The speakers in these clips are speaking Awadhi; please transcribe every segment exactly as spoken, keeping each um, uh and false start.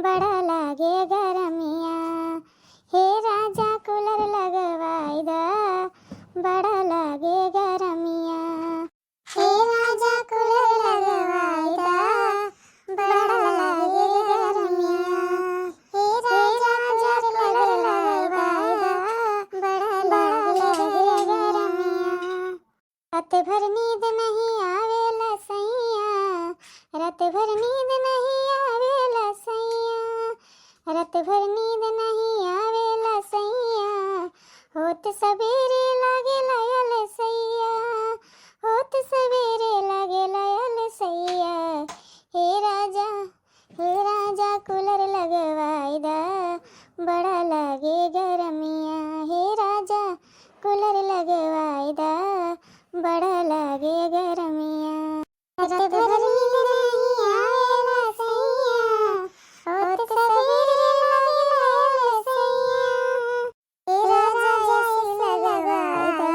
बड़ा लागे गरमिया, हे राजा कूलर लगवाई दा, बड़ा लागे गरमिया। हे राजा कूलर लगवाई दा, बड़ा लागे गरमिया। हे राजा कूलर लगवाई दा, बड़ा लागे गरमिया। रात भर नींद नहीं आवेला सैया, रात भर नींद नहीं आवेला सैया, रात भर नींद नहीं आवेला सैया, होत सबेरे लागेला अलसैया, होत सबेरे लागेला अलसैया। हे राजा, हे राजा कूलर लगवाई दा, बड़ा लागे गरमिया। हे राजा कूलर लगवाई दा, बड़ा लागे गरमिया। रात भर नींद नहीं आवेला सैया, होत सबेरे लागेला अलसैया। हे राजा एसी लगवाई दा,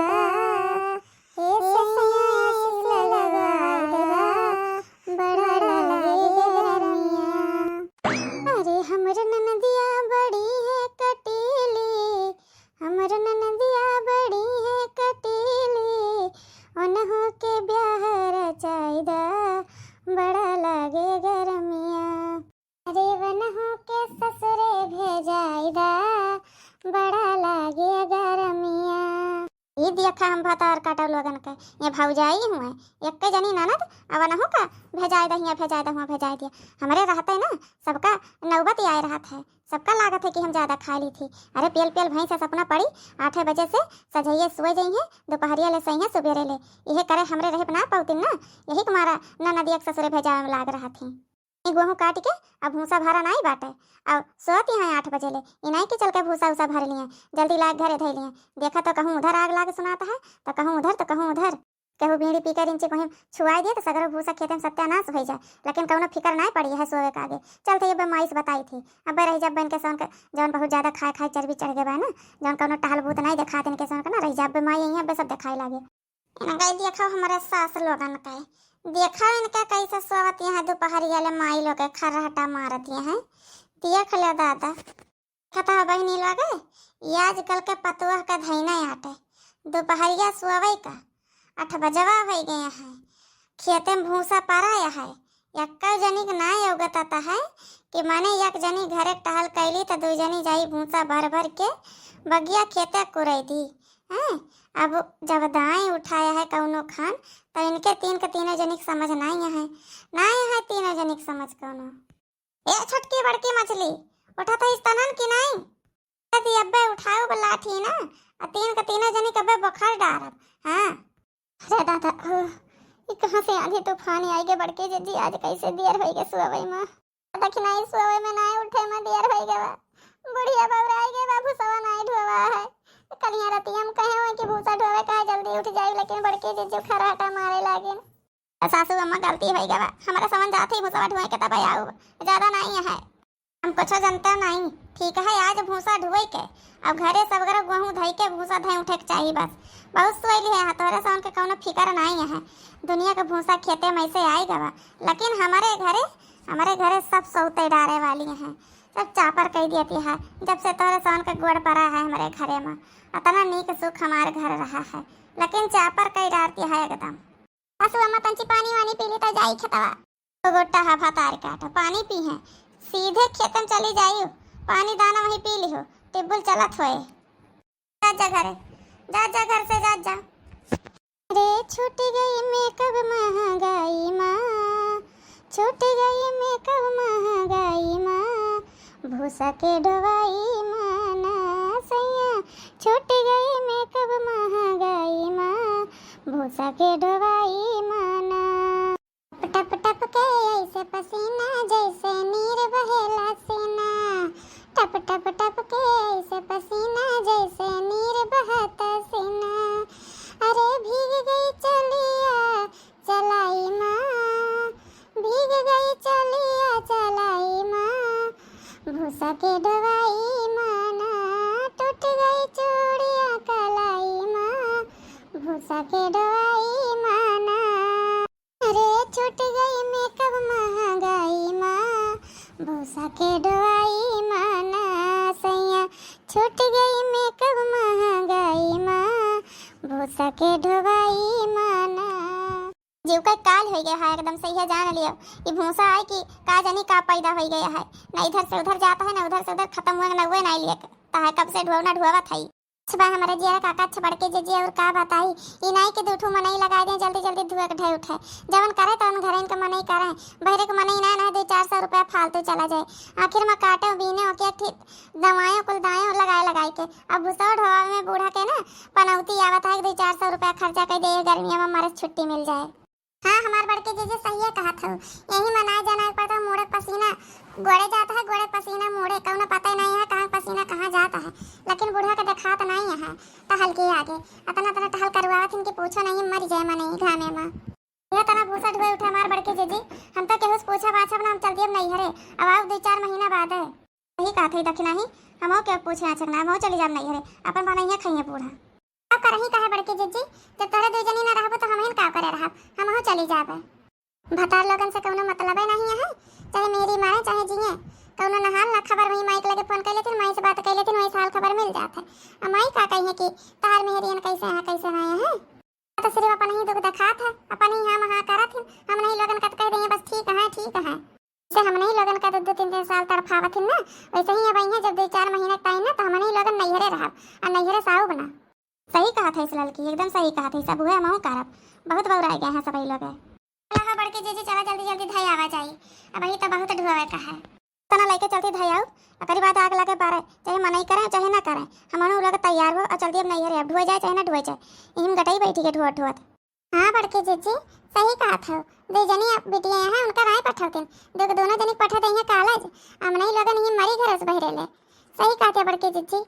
हे सैया एसी लगवाई दा, बड़ा लागे गरमिया। अरे हमर ननदिया बड़ी है कटीली, हमर ननदिया बड़ी है कटीली, ओनहु के ब्याह रचाई दा, बड़ा लागे गरमिया। अरे वनहु के ससुरे भेजाई दा, बड़ा लागे गरमिया। ई देखा हम भतार काटव लोगन के, ये भौजाई हुए, एक जनी ननद, अब वनहु का भेजाई दा, हियाँ भेजाई दा, हुआँ भेजाई दिया। हमरे रहते ना, सबका नौबत आए रहत है, सबका लागत है कि हम ज्यादा खा ली थी। अरे पेल पेल भैंस है सपना पड़ी, आठे बजे से सझैये सोए जइहें, दोपहरिया ले सइहें, सुबेरे ले। इहे करे हमरे रहे ना पौतिन ना, यही के मारा ननदिया के ससुरे भेजावे में लाग रहत ही। ई गोहूँ काट के अब भूसा भरा नाई बाटे, अब सोत यहाँ आठ बजे ले, ई नाई कि चल के भूसा उसा भर लिए, जल्दी लाग घरे धइ लिए। देखा तो कहूँ उधर आग लाग सुनात है, तो कहूँ उधर, तो कहूँ उधर। केहू बीड़ी पी के रिंची कहीं छुआई दिए तो सगरो भूसा खेते में सत्यानाश होइ जाए, लेकिन कौनो फिकर नाई पड़ी है सोवे के आगे। चलते ये माई से बताई थी, अब्बे रही जब इनके सोन के जौन बहुत ज्यादा खाए खाए चर्बी चढ़ गए बा ना, जौन कौनो टहल बूत नाई देखात इनके सोन के ना, रही जब माई यहीं अब्बे सब देखाई लागे। इनका देखो हमारे सास लोगन के, देखो इनका कैसे सोवत यहाँ दोपहरिया ले माई लोग के खर्राटा मारत हैं। देख ले दादा, देखत ह बहिनी लोग, ई आजकल के पतोह के धैना आटे। दोपहरिया सोवै का, आठ बजवा होइ गए हैं। खेते में भूसा पराया है, एक्का जनी के नाय अवगत आता है कि माने एक जनी घरे टहल कैली त दू जनी जाई भूसा भर भर के बगिया खेते कुरई दी। हैं? अब जब दाई उठाया है कौनो खान, त इनके तीन के तीनों जनी के समझ नाय है, नाय है तीनों जनी के समझ कौनो। ए छोटकी बड़की मछली, उठत हइस तनन कि नाई? यदि अब्बे उठाउब लाठी ना, आ तीन के तीनों जनी के अब्बे बोखार डारब। हाँ। अरे दादा, ओ, ई कहाँ से आंधी तूफान आई गे बड़की जिज्जी, आज कैसे देर होई गे सुअवई में। दादा कि नाई सुअवई में नाई उठे में देर होई गे बा। बुढ़िया बौराई गे बा, भूसवा नाई ढोवा है। कलिया रतिया हम कहे हुए कि भूसा ढोवे का है, जल्दी उठ जाई, लेकिन बड़की जिज्जी खर्राटा मारे लागिन। सासू अम्मा गलती होइ गवा, हमरा समझ जात ही भूसवा ढुआई के तब आऊ, ज्यादा नाई है। हम कुछो जनते नाई, ठीक है आज भूसा ढुआई के, अब घरे सब गरो गोहूँ धई के भूसा धई उठे के चाही बस। बहुत सोई लिहे है, तोहरे से उनके कौनो फिकर नाई है। दुनिया के भूसा खेते में से आई गवा, लेकिन हमारे घरे, हमारे घरे सब सौते डारे वाली हैं, सब चापर कह देती है। जब से तोहरे से उनके गोड़ पड़ा है हमारे घरे में, इतना नीक सुख हमारे घर रहा है, लेकिन चापर कह डारती है एकदम। सासू अम्मा तंची पानी वानी पी ली त जाई खेतवा। तो गोटा हा भतार काट पानी पी हैं, सीधे खेत में चली जाई, पानी दाना वहीं पी लिहो, टिब्बुल चलत होए। जा जा घरे, जा जा घर से जा जा। अरे छूट गई मेकअप महंगाई मा, छूट गई मेकअप महंगाई मा, भूसा के ढोवाई माना सैया, छूट गई मेकअप महंगाई मा, भूसा के ढोवाई माना। टप टप के ऐसे पसीना जैसे नीर बहेला सीना, टप टप टप के ऐसे पसीना जैसे नीर बहत सीना। अरे भीग गई चलिया चलाई माँ, भीग गई चलिया चलाई माँ, भूसा के ढोवाई माना, टूट गई चूड़िया कलाई माँ, भूसा के ढोवाई माना। अरे छूट गई मेकअप महंगाई माँ, भूसा के ढोवाई माना सैया, छूट गई मेकअप महंगाई मा। भूसा के ढोवाई माना। जीव का काल होइ गया है एकदम से, यह जान लियो। ई भूसा है कि का जानी का पैदा होइ गया है, ना इधर से उधर जाता है, ना उधर से उधर, खत्म हुआ ना हुए ना लिए। ता है कब से ढोवना ढोवत है। अच्छा बा हमारे जिया काका, अच्छा बड़के जीजी, और का बताई, ई नाई के दू ठो मनई लगाइ दे, जल्दी जल्दी धुए के ढाई उठे। जवन करे तवन घरे इनके मनई करे, बहरे के मनई ना ना, दो चार सौ रुपया फालतू चला जाए। आखिर में काटे बीने ओके एक ठे दवाइयों कुल दाएं लगाए लगाए के। अब भूसा ढोवा में बूढ़ा के ना पनौती आवत है, दो चार सौ रुपया खर्चा कर दे, गर्मिया में मरे छुट्टी मिल जाए। हाँ, हमार बड़के जीजी सहिए कहत हऊ। यही में नाय जाना पड़ता, मुड़े पसीना गोड़े जाता है, गोड़े पसीना मुड़े, कौनो पता ही नहीं है कहाँ पसीना कहाँ जाता है, लेकिन बुढ़वा के देखात नहीं है। टहल के आगे अतना अतना टहल करवावत हिन कि पूछो नहीं, मर जाए मने घामे में। यह तना भूसा ढोए उठे हमार बड़के जीजी, हम तो केहू से पूछा पाछब ना, हम चल दियब नैहरे। अब आओ दो चार महीना बाद है। सही कहत है दखिना ही, हमहू के पूछे आछक ना, हमहू चली जाब नैहरे, अपन बनैया खइहे बूढ़ा। अब करही काहे बड़के जीजी, जब तोहरे दू जनी ना रहबो तो हमहिन का करे रहब, हमहू चली जाबे। भतार लोगन से कौनो मतलबे नहीं है, चाहे मेहरी मारे चाहे जिए, कौनो ना हाल ना खबर। वही माई के लगे फोन कर लेथिन, माई से बात कर लेथिन, वही से हाल खबर मिल जात है। अब माई का कहिए कि तहार मेहरियन कैसे हैं कैसे नहीं है, तो सिर्फ अपन ही दुख दिखात है, अपन ही हाँ हाँ करत हिन। हमने ही लोगन का तो कह देंगे बस ठीक है ठीक है, से हमने ही लोगन का दो दो तीन तीन साल तड़फावत हिन ना, वैसे ही अब अइहें जब दो चार महीना टाइम ना, तो हमने ही लोगन नैहरे रहब और नैहरे साउब ना। सही कहत है ललकी, एकदम सही कहत है, सब हुए हमहू करब, बहुत बउराइ गए हैं सब लोग। चला हो बड़के जीजी, चला जल्दी जल्दी धई आवा जाई, अब ही तो बहुत ढोवे का है। तना लेके चलती धई आऊ, एकरी बाद आग लगे बारे, चाहे मनई करे चाहे ना करे, हमहू लोग तैयार हो और चलती अब नैहरे, अब ढोए जाए चाहे ना ढोए जाए, यही में गटई बैठी के ढोअत ढोअत। हाँ बड़के जीजी, सही कहत हो, दो जनी अब बिटिया हैं उनका राय पठौतिन, दो दोनों जनी पठा दे हैं कॉलेज, हमने ही लोगन ही मरी घर से बहरे ले। सही कहते बड़के जीजी।